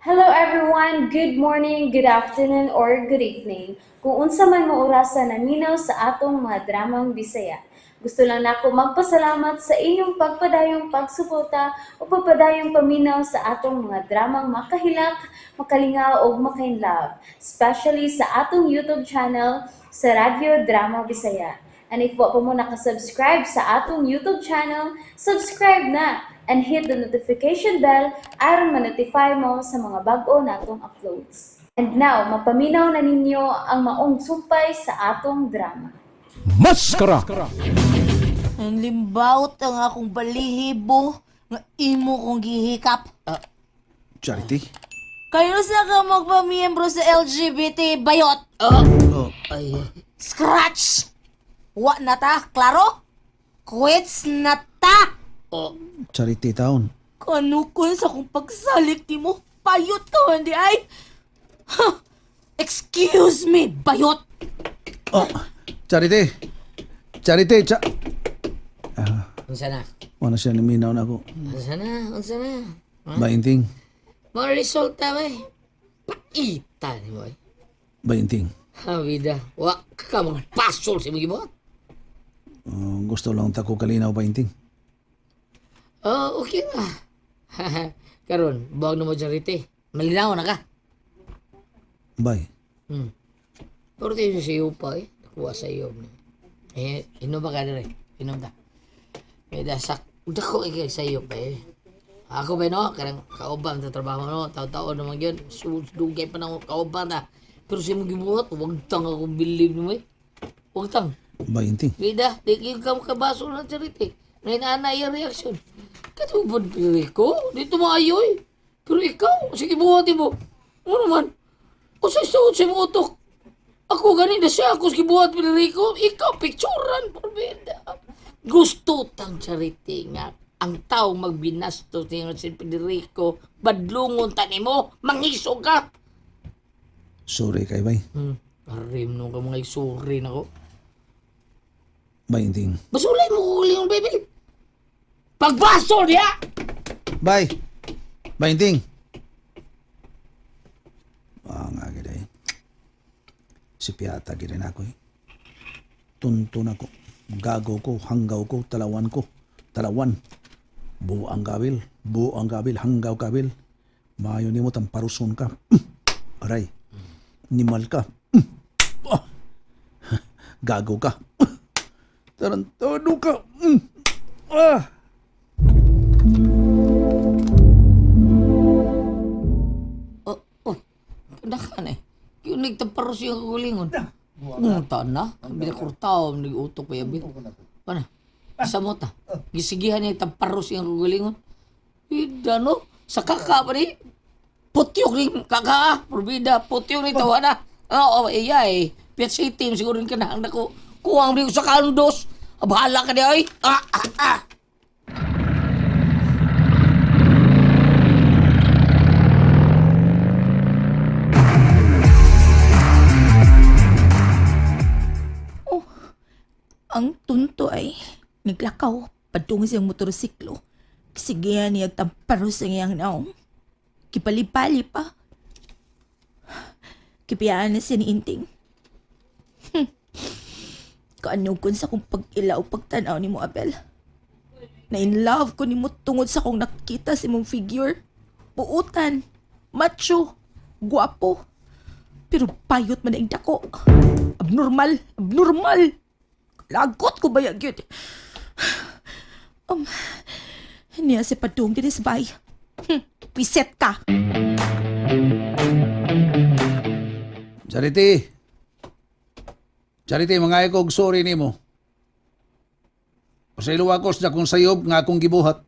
Hello everyone! Good morning, good afternoon, or good evening. Kung unsa man mo orasa naminaw sa atong mga dramang Bisaya. Gusto lang nako magpasalamat sa inyong pagpadayong pagsuporta o pagpadayong paminaw sa atong mga dramang makahilak, makalingaw ug makainlove, especially sa atong YouTube channel sa Radyo Drama Bisaya. And if wa pa mo nakasubscribe sa atong YouTube channel, subscribe na and hit the notification bell aron ma-notify mo sa mga bag-o natong uploads. And now, mapaminaw na ninyo ang maong sumpay sa atong drama. Maskara! Ang limbawot ang akong balihibo nga imo kong gihikap. Charity? Kayo sa ka magpamiyembro sa LGBT bayot. Oh, Ay. Scratch! Wa na ta, klaro? Quits na ta! Charity taon. Kanukon sa akong pagsalik ni mo. Bayot ka man di ay. Huh. Excuse me, bayot! Oh, Charity! Charity, cha... Unsa na? Wala siya naminaw na ako. Unsa na? Unsa na? Bainting. Mga resulta ba eh? Paita ni mo eh. Bainting. Ha, bida. Wa ka magpasol sa imong gibuhat. Oh, gusto lang ta ko kalinaw, Bainting. Oh, okay na. Karon, buwag na mo charity. Malinaw na ka. Bay. Pero tayo sa iyo pa eh. Nakuha sa iyo. Eh, inom ba ka dire? Inom ta. Bida, sak... Dako ikay sa iyo pa eh. Ako ba no? Karang kauban sa trabaho no? Taon-taon naman yun. Dugay pa na kauban na. Pero sa imong gibuhat, huwag tang akong bilib mo eh. Huwag tang. Bainting. Bida, di kayo ka makabaso ng charity. Nainana yung reaction. Katubod ko, dito maayo eh. Pero ikaw, sige buhati mo. Ano naman? Usay suot sa imong utok. Ako gani na siya, ako sige buhat Federico. Ikaw, picturan, porbida. Gusto tang charity nga. Ang tao magbinasto tingon si Federico, badlungon tani mo, mangisog ka. Sorry kay bay. Arim nung ka mga isuri na ko. Bainting. Basulay mo uli yung baby. Pagbaso niya! Bay! Bainting! Ah, nga gid eh. Si Piata gid na ako eh. Tuntun ako. Gago ko, hanggaw ko, talawan ko. Talawan. Buang gabil, buang gabil, hanggaw gabil. Maayo nimo tamparuson ka. Aray. Nimal ka. Ah. Gago ka. Tarantado ka. Ah. Oh, oh, naka na eh. Yung nagtaparos yung kagulingon. Unta na. Binakurtaw, nag-utok pa yabi. Ano? Sa mota. Gisigihan niya tamparos yung kagulingon. Ida no. Sa kaka pa ni. Putyok ni kaka ah. Probida, putyok ni tawa na. Oo, oh, iya eh. Piat City, siguro rin ka na. Ang nako. Kuwang rin sa kandos. Bahala ka niya ay. Ah, ah, ah. Oh, ang tunto ay naglakaw padung siyang motorsiklo. Sige niya tamparo sa iyang naong. Kipalipali pa. Kipiyaan na siya ni Inting. Kaanugkon sa kong pag-ila o pagtanaw ni mo, Abel. Na in love ko ni mo tungod sa kong nakita si mong figure. Buutan, macho, guwapo. Pero payot man ang dako. Abnormal, abnormal. Lagot ko ba yun? Niya si Padung din sa bay. Piset ka. Charity! Charity, mga og sorry nimo. Pasaylo ako sa akong sayob nga akong gibuhat.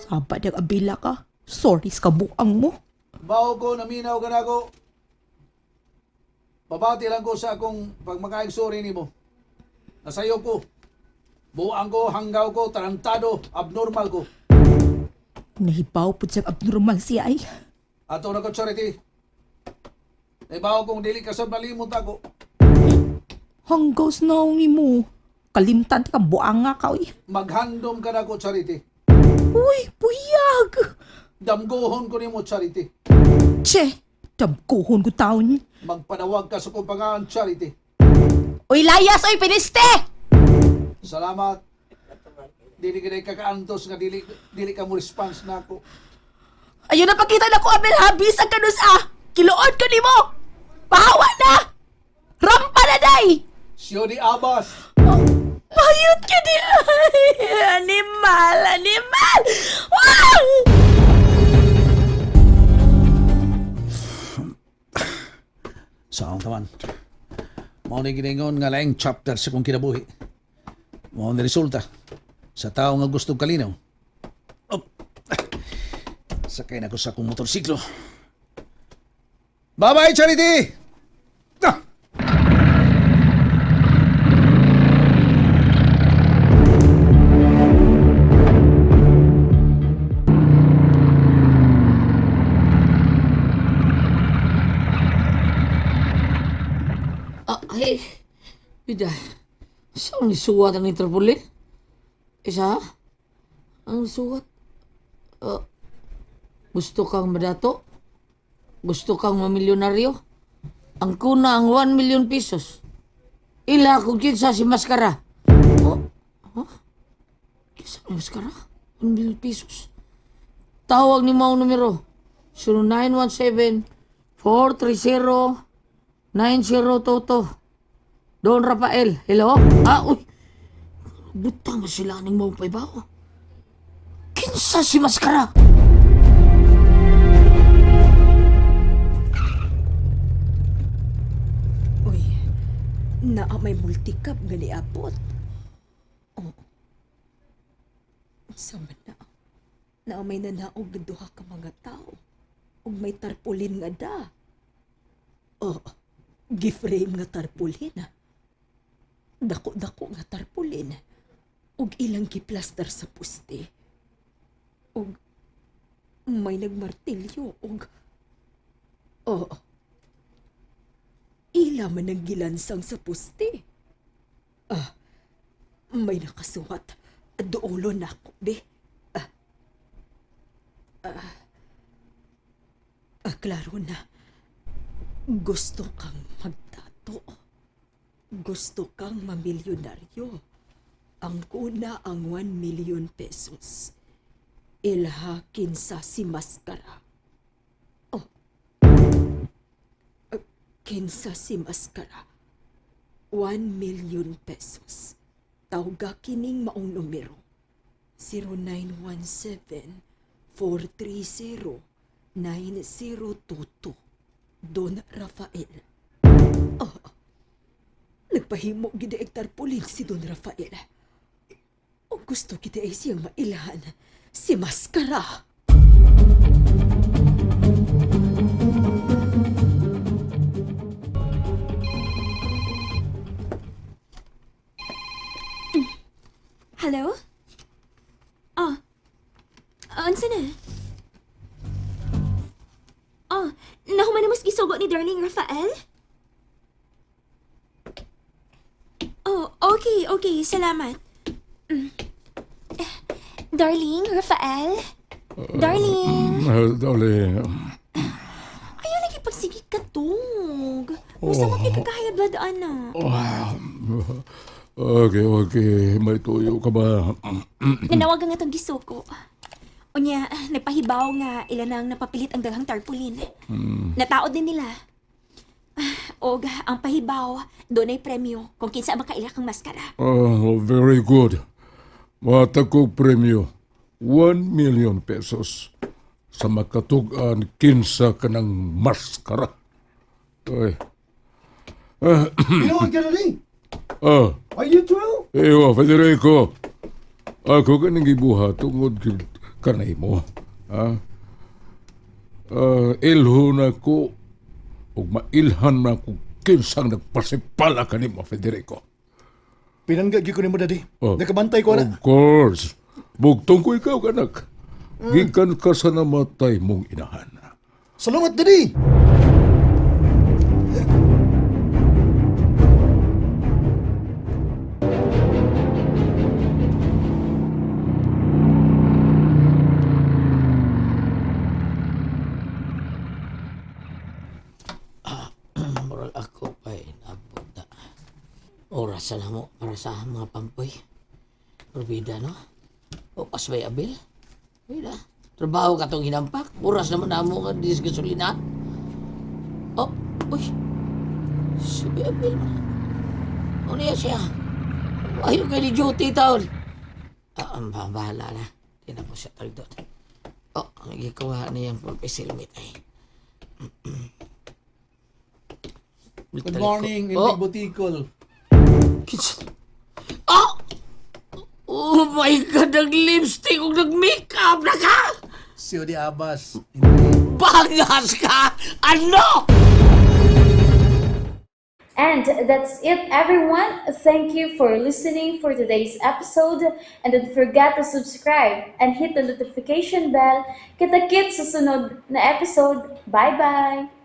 Saba ng abila ka. Sorry sa kabuang mo. Bao ko, naminaw ka na ako. Pabati lang ko sa akong pagmakaig sorry nimo. Nasayob ko. Buang ko, hanggaw ko, tarantado, abnormal ko. Nahibaw po siyang abnormal siya ay. Ato na ko, Charity. Naibaw kong dili ka sa malimot ako. Hanggaw sa naong ni mo. Kalimtan ka, buanga ka uy. Maghandom ka na ko, Charity. Uy, buyag! Damgohon ko nimo, Charity. Che, damkuhon ko taon. Magpanawag ka sa kong pangalan, Charity. Uy, layas! Uy, piniste! Salamat. Dili ka kakaantos nga dili dili ka mo response nako. Ayun na pakita na ko, Abel, ha? Bisag ka nun sa... Kiluod ko nimo! Pahawa na! Rampa na, day! Siyo ni Abbas. Payot ka di! Ay, animal! Animal! Wow! Sa akong tawan. Mao ni giningon nga laing chapter sa kong kinabuhi. Mao ni resulta sa tao nga gusto kalinaw. Oh. Sakay na ko sa akong motorsiklo. Bye-bye, Charity! Ah! Ah, ay. Bida. Saan ni suwat ang tarpaulin? Isa? Ang suwat? Ah, gusto kang madato? Gusto kang mamilyonaryo? Ang kuna ang 1 million pesos. Ila kung kinsa si Maskara. Oh, huh? Kinsa ni Maskara? 1 million pesos. Tawag ni Mao numero. 0917 430 9022. Don Rafael, hello? Ah, uy. Butang ba sila ning mga paybaw? Kinsa si Maskara? Uy, naa may multikap nga niabot. Oh. Unsa man na? Naa may nanaog nga duha ka mga tao. Ug may tarpaulin nga da. Oh, giframe nga tarpaulin. Ah. Dako-dako nga tarpaulin. Ug ilang giplaster sa puste. Ug may nagmartilyo ug oh, ila man ang gilansang sa puste. Ah, may nakasuwat. Duolo na ako, be. Ah, klaro na. Gusto kang magtato. Gusto kang mamilyonaryo. Ang kuna ang 1 million pesos. Ilha kinsa si Maskara. Oh. Kinsa si Maskara. 1 million pesos. Tawga kining maong numero. 0917-430-9022. Don Rafael. Oh, nagpahimo gid ang tarpaulin si Don Rafael. O gusto kita ay siyang mailhan si Maskara. Hello? Oh. Unsa na? Oh, nahuman na mas gisugo ni Darling Rafael? Oh, okay, okay. Salamat. Eh, Darling, Rafael? Darling! Darling, Ayaw lagi pagsige katog. Gusto mo kay kagahaya blood, ana. Okay, okay. May tuyo ka ba? Nanawagan nga tong gisuko. Unya, nagpahibaw nga ilan ang napapilit ang daghang tarpaulin. Nataod din nila. Og ang pahibaw, doon ay premyo kung kinsa makaila kang maskara. Oh, very good. Matag kog premyo. 1 million pesos. Sa makatug-an kinsa ka ng maskara. Ay. You know what, Kennedy? Ah, Are you through? ewa, Federico. Ako kaning gibuhat tungod kay kanay mo. Ha? Ah, ilho na ko ug mailhan na ko kinsang nagpasipala kanimo, Federico. Pinangga gyud ko nimo, Daddy. Oh. Nakabantay ko na. Of course. Bugtong ko ikaw, anak. Gikan ka sa namatay mong inahan. Salamat, Daddy. Orasan na mo para sa mga pampoy. Pero bida, no? O, pasbay abil. Bida. Trabaho ka tong hinampak. Oras naman na mo ka dis gasolina. Oh, uy. Si Abil man. Ano niya siya? Ayaw kay ni duty taon. Ah, ang bahala na. Di na po siya tag doon. Oh, nagikuha na yung pulpisilmit ay. Good morning, Oh, Intig Butikol. Oh! Oh my God, nag-lipstick ug nag-makeup na ka! Si Odi Abbas. Bangas ka! Ano? And that's it, everyone. Thank you for listening for today's episode. And don't forget to subscribe and hit the notification bell. Kita-kits sa sunod na episode. Bye-bye!